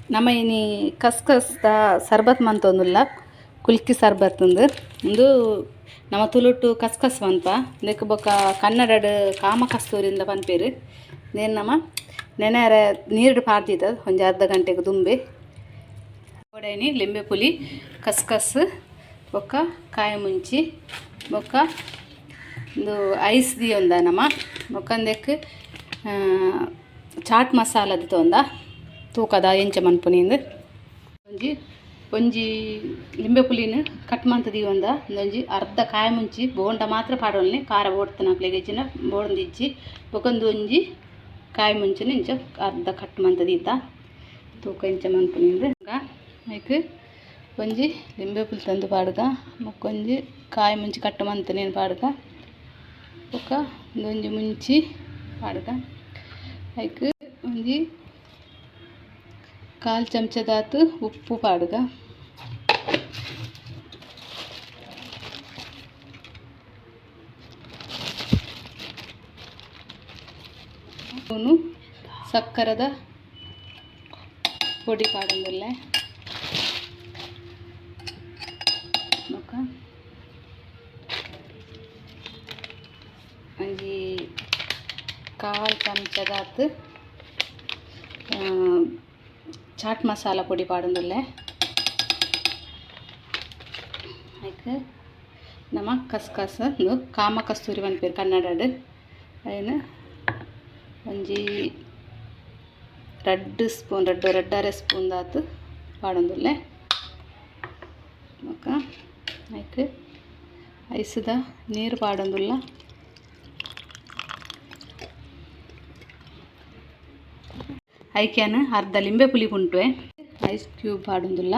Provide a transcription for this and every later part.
ನಮ್ಮ ಇನಿ ಕಸ್ಕಸ್ ದ ಸರ್ಬತ್ ಮಂತೊಂದುಲ್ಲ ಕುಲ್ಕಿ ಸರ್ಬತ್ ಉಂದು ನಮ್ಮ ತುಳುಟು ಕಸ್ಕಸ್ ಪನ್ಪ ನೆಕ್ ಬೊಕ ಕನ್ನಡಡ್ ಕಾಮ ಕಸ್ತೂರಿಂದ ಪನ್ಪೆರ್ ನೇನ್ ನಮ ನೆನೆರೆ ನೀರ್ಡ್ ಪಾಡ್ದಿತ್ತ ಒಂಜಿ ಅರ್ಧ ಗಂಟೆಗ್ ದುಂಬೆ ಬೋಡಾಯಿನಿ ಲಿಂಬೆ ಪುಲಿ ಕಸ್ಕಸ್ ಬೊಕ ಕಾಯಿ ಮುಂಚಿ ಬೊಕ ಉಂದು ಐಸ್ ದಿಯೊಂದ ನಮ ಬೊಕ ಉಂದೆಕ್ ಚಾಟ್ ಮಸಾಲ ದಿತೊಂದ ತೂಕದ ಎಂಚ ಮನ್ಪುನಿಂದ್ ಒಂಜಿ ಒಂಜಿ ಲಿಂಬೆ ಪುಲಿನ್ ಕಟ್ ಮಂತ್ ದಿಯೊಂದ ಒಂಜಿ ಅರ್ಧ ಕಾಯಿ ಮುಂಚಿ ಬೋಂಡ ಮಾತ್ರ ಪಾಡೊನ್ಲಿ ಖಾರ ಬೋಡ್ತನಕ್ಲೆಗ್ ಇಜ್ಜಿಂಡ ಬೋಡೊಂದಿಜ್ಜಿ ಬೊಕ ಉಂದು ಒಂಜಿ ಕಾಯಿ ಮುಂಚಿನ ಇಂಚ ಅರ್ಧ ಕಟ್ ಮಂತ್ ದೀತ ತೂಕ ಎಂಚ ಮನ್ಪುನಿಂದ್ ಐಕ್ ಒಂಜಿ ಲಿಂಬೆ ಪುಲಿ ತಂದು ಪಾಡ್ಗ ಬೊಕ ಒಂಜಿ ಕಾಯಿ ಮುಂಚಿ ಕಟ್ ಮಂತ್ನೇನ್ ಪಾಡ್ಗ ಬೊಕ ಉಂದೊಂಜಿ ಮುಂಚಿ ಪಾಡ್ಗ ಐಕ್ ಒಂಜಿ ಕಾಲ್ ಚಮಚದಾತ್ ಉಪ್ಪು ಪಾಡ್ಗ ಸಕ್ಕರದ ಪೊಡಿ ಪಾಡೊಂದುಲ್ಲೆ ಬೊಕ ಒಂಜಿ ಕಾಲ್ ಚಮಚದಾತ್ ಚಾಟ್ ಮಸಾಲ ಪೊಡಿ ಪಾಡೊಂದುಲ್ಲೆ ಐಕ್ ನಮ ಕಸ್ಕಸ್ ಉಂದು ಕಾಮ ಕಸ್ತೂರಿ ಪನ್ಪೆರ್ ಕನ್ನಡಡ್ ಐನ್ ಒಂಜಿ ರಡ್ಡ್ ಸ್ಪೂನ್ ರಡ್ಡ್ ರಡ್ಡರೆ ಸ್ಪೂನ್ ದಾತ್ ಪಾಡೊಂದುಲ್ಲೆ ಬೊಕ ಐಕ್ ಐಸ್ದ ನೀರು ಪಾಡೊಂದುಲ್ಲ ಐಕ್ ಯಾನ್ ಅರ್ಧ ಲಿಂಬೆ ಪುಲಿ ಪುಂಟುವೆ ಐಸ್ ಕ್ಯೂಬ್ ಪಾಡೊಂದುಲ್ಲ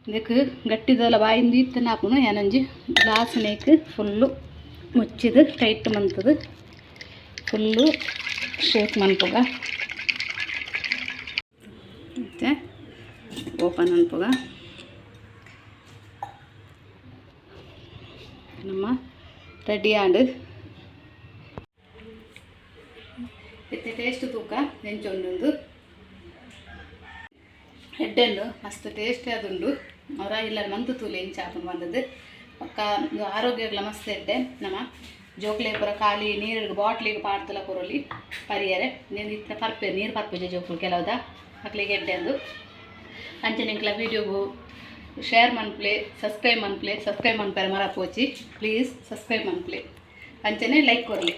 ಇಂದೆಕ್ ಗಟ್ಟಿದಲ ಬಾಯಿಂದು ಇತ್ತನ ಆಪುಂಡು ಯಾನೊಂಜಿ ಗ್ಲಾಸ್ ನೇಕ್ ಫುಲ್ಲು ಮುಚ್ಚಿದ್ ಟೈಟ್ ಮಂತುದು ಫುಲ್ಲು ಶೇಕ್ ಮನ್ಪುಗ ಇತ್ತೆ ಓಪನ್ ಮನ್ಪುಗ ನಮ್ಮ ರೆಡಿ ಆಂಡ್ ಇತ್ತೆ ಟೇಸ್ಟ್ ತೂಕ ಎಂಚ ಉಂಡು ಎಡ್ಡೆಂಡು ಮಸ್ತ್ ಟೇಸ್ಟ್ ಆದುಂಡು ಅವರ ಇಲ್ಲ ಮಂತು ತೂಲೆ ಎಂಚ ಆಪುಂಡು ಬಂದದ್ದು ಬೊಕ್ಕ ಆರೋಗ್ಯಗ್ಲ ಮಸ್ತ್ ಎಡ್ಡೆ ನಮ್ಮ ಜೋಕ್ಲೆ ಪೂರ ಖಾಲಿ ನೀರು ಬಾಟ್ಲಿಗೆ ಪಾಡ್ತಲ ಕೊರೊಲಿ ಪರಿಯರೆ ನೀರು ಇತ್ತ ಪರ್ಪೆ ನೀರು ಪರ್ಪುಜೆ ಜೋಕುಲು ಕೆಲವುದ ಮಕ್ಳಿಗೆ ಎಡ್ಡೆ ಅಂದು ಅಂಚನೆ ಎಂಕ್ಲ ವೀಡಿಯೋಗು ಶೇರ್ ಮನ್ಪ್ಲೆ ಸಬ್ಸ್ಕ್ರೈಬ್ ಮನ್ಪ್ಲೆ ಸಬ್ಸ್ಕ್ರೈಬ್ ಮನ್ಪೆರೆ ಮರಪೋಚಿ ಪ್ಲೀಸ್ ಸಬ್ಸ್ಕ್ರೈಬ್ ಮನ್ಪ್ಲೆ ಅಂಚನೆ ಲೈಕ್ ಕೊರ್ಲಿ.